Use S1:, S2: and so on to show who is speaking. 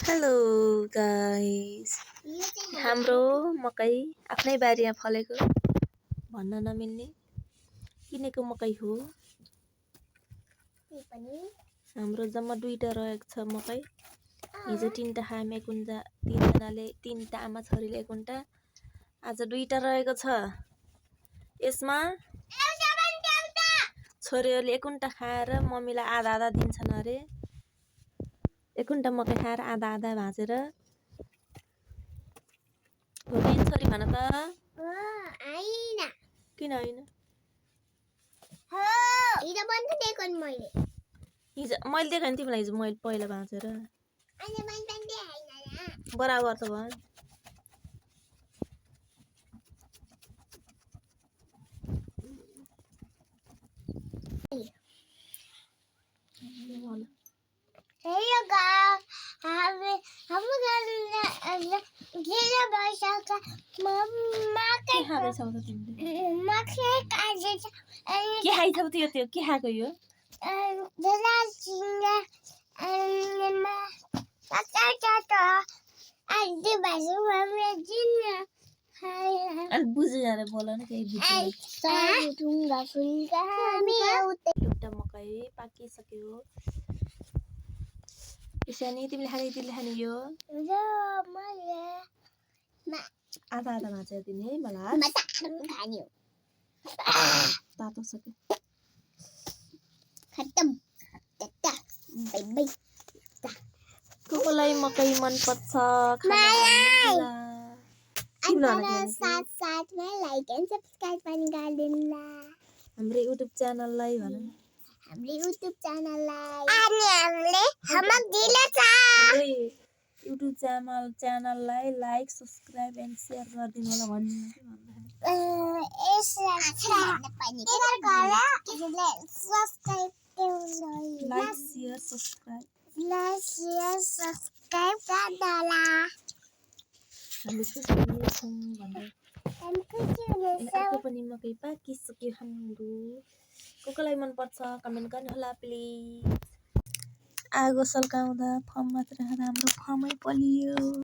S1: Hello guys, हाम्रो मकै आफ्नै बारीमा फलेको भन्न नमिल्ने किनेको मकै हो। हाम्रो जम्मा 2टा रहेको छ मकै। हिजो 3टा खायौँ, तीनजनाले 3टा आमा छोरीले 1 आज 2टा रहेको छ। यसमा छोरीहरूले 1 खाएर मम्मीलाई आधा आधा दिन्छन् अरे। 1 मकै खाएर आधा आधा भाँचेर छोरी भन त किन होइन?
S2: हिजो मैले
S1: दिएको नि तिमीलाई, हिजो मैले पहिला भाँचेर बराबर त भयो।
S2: Hello guys, हाम्रो
S1: के खाँदैछौ त तिमीले? के खाइछौ त? त्यो के खाएको यो? अनि बुझेर बोल न, केही एउटा मकै पाकिसक्यो। इसानी तिमीले खाने यो आधा आधा भाँचेर दिने है मलाई। तातो सक्यो
S2: खत्म।
S1: कोकोलाई मकै मन पर्छ
S2: साथमा लाइक एन्ड सब्स्क्राइब पनि गरिदिनुला
S1: हाम्रो युट्युब च्यानललाई भन।
S2: हाम्रो युट्युब च्यानललाई हामीले हमक दिलेछ।
S1: हाम्रो युट्युब च्यानललाई लाइक सब्स्क्राइब एन्ड शेयर गरिदिनु होला भन्नु। लाइक शेयर सब्स्क्राइब
S2: गर्नुहोला।
S1: हामी खुसी हुनेछौँ भन्दै अर्को पनि मकै पाकिसक्यो हाम्रो। कोकोलाई मन पर्छ कमेन्ट गर्नु होला प्लिज। आगो सल्काउँदा फर्म मात्र हाम्रो फर्मै पलियो।